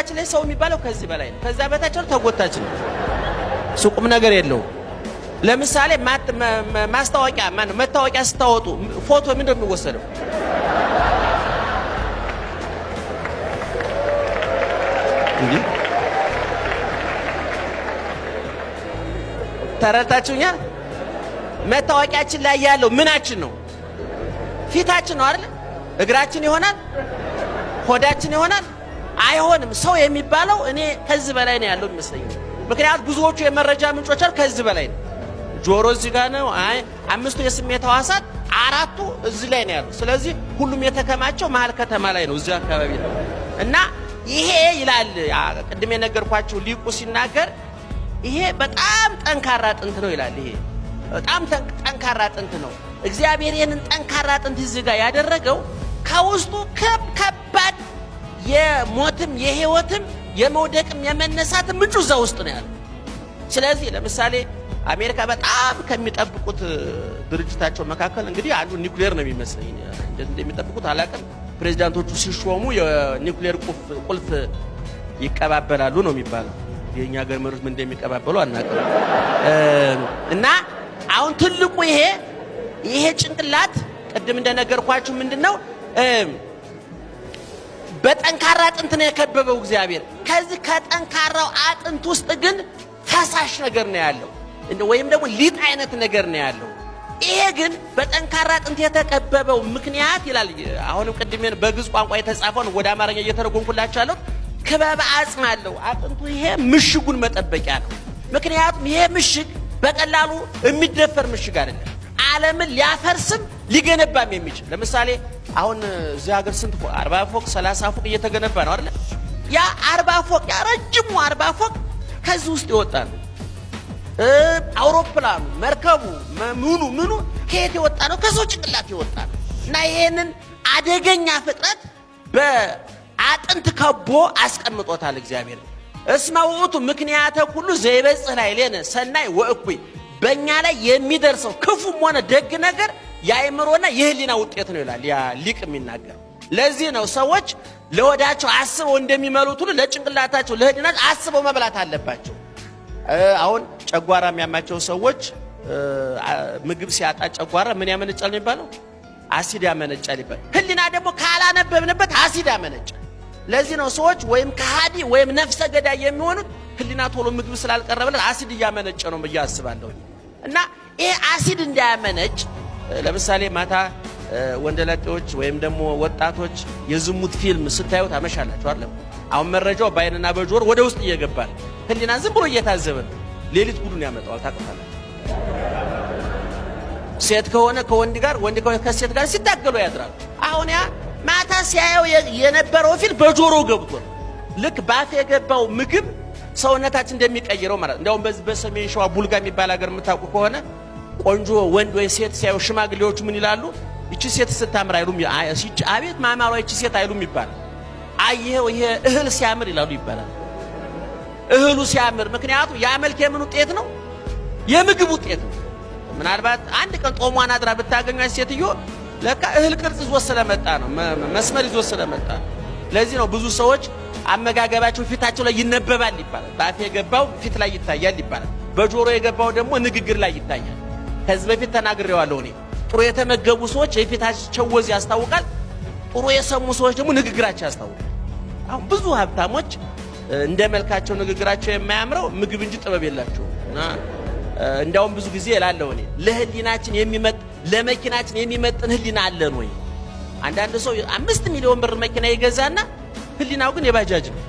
በነገራችን ላይ ሰው የሚባለው ከዚህ በላይ ነው። ከዛ በታች ተጎታች ነው። እሱ ቁም ነገር የለውም። ለምሳሌ ማስታወቂያ ማነው መታወቂያ ስታወጡ ፎቶ ምንድን ነው የሚወሰደው? እንዴ ተረድታችሁኛል? መታወቂያችን ላይ ያለው ምናችን ነው? ፊታችን ነው አይደል? እግራችን ይሆናል? ሆዳችን ይሆናል? አይሆንም። ሰው የሚባለው እኔ ከዚህ በላይ ነው ያለው ይመስለኛል። ምክንያቱም ብዙዎቹ የመረጃ ምንጮች አሉ ከዚህ በላይ ነው። ጆሮ እዚህ ጋር ነው። አይ አምስቱ የስሜት ሕዋሳት አራቱ እዚህ ላይ ነው ያሉት። ስለዚህ ሁሉም የተከማቸው መሀል ከተማ ላይ ነው፣ እዚህ አካባቢ ነው። እና ይሄ ይላል ቅድም የነገርኳችሁ ሊቁ ሲናገር ይሄ በጣም ጠንካራ አጥንት ነው ይላል። ይሄ በጣም ጠንካራ አጥንት ነው። እግዚአብሔር ይህንን ጠንካራ አጥንት እዚህ ጋር ያደረገው ከውስጡ ከባድ የሞትም የህይወትም የመውደቅም የመነሳትም ምንጩ እዛ ውስጥ ነው ያለው። ስለዚህ ለምሳሌ አሜሪካ በጣም ከሚጠብቁት ድርጅታቸው መካከል እንግዲህ አንዱ ኒውክሌር ነው የሚመስለኝ። እንዴት እንደሚጠብቁት አላውቅም። ፕሬዚዳንቶቹ ሲሾሙ የኒውክሌር ቁልፍ ይቀባበላሉ ነው የሚባለው። የኛ ሀገር መሪዎች ምን እንደሚቀባበሉ አናውቅም። እና አሁን ትልቁ ይሄ ጭንቅላት ቅድም እንደነገርኳችሁ ምንድነው በጠንካራ አጥንት ነው የከበበው እግዚአብሔር። ከዚህ ከጠንካራው አጥንት ውስጥ ግን ፈሳሽ ነገር ነው ያለው፣ ወይም ደግሞ ሊጥ አይነት ነገር ነው ያለው። ይሄ ግን በጠንካራ አጥንት የተከበበው ምክንያት ይላል። አሁንም ቅድም በግዕዝ ቋንቋ የተጻፈውን ወደ አማርኛ እየተረጎምኩላችሁ ያለሁት ክበበ አጽም አለው አጥንቱ። ይሄ ምሽጉን መጠበቂያ ነው። ምክንያቱም ይሄ ምሽግ በቀላሉ የሚደፈር ምሽግ አይደለም። ዓለምን ሊያፈርስም ሊገነባም የሚችል ለምሳሌ አሁን እዚህ ሀገር ስንት ፎቅ 40 ፎቅ 30 ፎቅ እየተገነባ ነው አይደል? ያ 40 ፎቅ ያ ረጅሙ 40 ፎቅ ከዚህ ውስጥ የወጣ ነው። አውሮፕላኑ፣ መርከቡ፣ ምኑ ምኑ ከየት የወጣ ነው? ከሰው ጭንቅላት የወጣ ነው። እና ይሄንን አደገኛ ፍጥረት በአጥንት ከቦ አስቀምጦታል እግዚአብሔር። እስመ ውእቱ ምክንያተ ኩሉ ዘይበጽሕ ላዕሌነ ሰናይ ወእኩይ፣ በእኛ ላይ የሚደርሰው ክፉም ሆነ ደግ ነገር የአእምሮና የህሊና ውጤት ነው ይላል ያ ሊቅ የሚናገር። ለዚህ ነው ሰዎች ለሆዳቸው አስበው እንደሚመሉት ሁሉ ለጭንቅላታቸው ለህሊናቸው አስበው መብላት አለባቸው። አሁን ጨጓራ የሚያማቸው ሰዎች ምግብ ሲያጣ ጨጓራ ምን ያመነጫል የሚባለው? አሲድ ያመነጫል ይባላል። ህሊና ደግሞ ካላነበብንበት አሲድ ያመነጫል። ለዚህ ነው ሰዎች ወይም ከሃዲ ወይም ነፍሰ ገዳይ የሚሆኑት ህሊና ቶሎ ምግብ ስላልቀረበለት አሲድ እያመነጨ ነው ብዬ አስባለሁ። እና ይሄ አሲድ እንዳያመነጭ ለምሳሌ ማታ ወንደላጤዎች ወይም ደግሞ ወጣቶች የዝሙት ፊልም ስታዩ ታመሻላችሁ አይደል? አሁን መረጃው በአይንና በጆሮ ወደ ውስጥ እየገባ ነው። ህሊና ዝም ብሎ እየታዘበ ነው። ሌሊት ጉዱን ያመጣዋል። ታውቃላችሁ። ሴት ከሆነ ከወንድ ጋር፣ ወንድ ከሆነ ከሴት ጋር ሲታገሉ ያድራሉ። አሁን ያ ማታ ሲያየው የነበረው ፊልም በጆሮ ገብቶ ነው። ልክ ባፍ የገባው ምግብ ሰውነታችን እንደሚቀይረው ማለት ነው። እንደውም በዚህ በሰሜን ሸዋ ቡልጋ የሚባል ሀገር የምታውቁ ከሆነ ቆንጆ ወንድ ወይ ሴት ሲያዩ ሽማግሌዎቹ ምን ይላሉ? ይቺ ሴት ስታምር አይሉም። አቤት ማማሯ ይቺ ሴት አይሉም ይባላል። አየኸው ይሄ እህል ሲያምር ይላሉ ይባላል። እህሉ ሲያምር፣ ምክንያቱም ያ መልክ የምን ውጤት ነው? የምግብ ውጤት ነው። ምናልባት አንድ ቀን ጦሟን አድራ ብታገኟት ሴትዮ ለካ እህል ቅርጽ ይዞ ስለመጣ ነው፣ መስመር ይዞ ስለመጣ ነው። ለዚህ ነው ብዙ ሰዎች አመጋገባቸው ፊታቸው ላይ ይነበባል ይባላል። በአፍ የገባው ፊት ላይ ይታያል ይባላል። በጆሮ የገባው ደግሞ ንግግር ላይ ይታያል። ከዚህ በፊት ተናግሬዋለሁ እኔ። ጥሩ የተመገቡ ሰዎች የፊታቸው ወዝ ያስታውቃል። ጥሩ የሰሙ ሰዎች ደግሞ ንግግራቸው ያስታውቃል። አሁን ብዙ ሀብታሞች እንደ መልካቸው ንግግራቸው የማያምረው ምግብ እንጂ ጥበብ የላቸውም። እና እንዲያውም ብዙ ጊዜ እላለሁ እኔ ለህሊናችን የሚመጥ ለመኪናችን የሚመጥን ህሊና አለን ወይ? አንዳንድ ሰው 5 ሚሊዮን ብር መኪና ይገዛና ህሊናው ግን የባጃጅ ነው።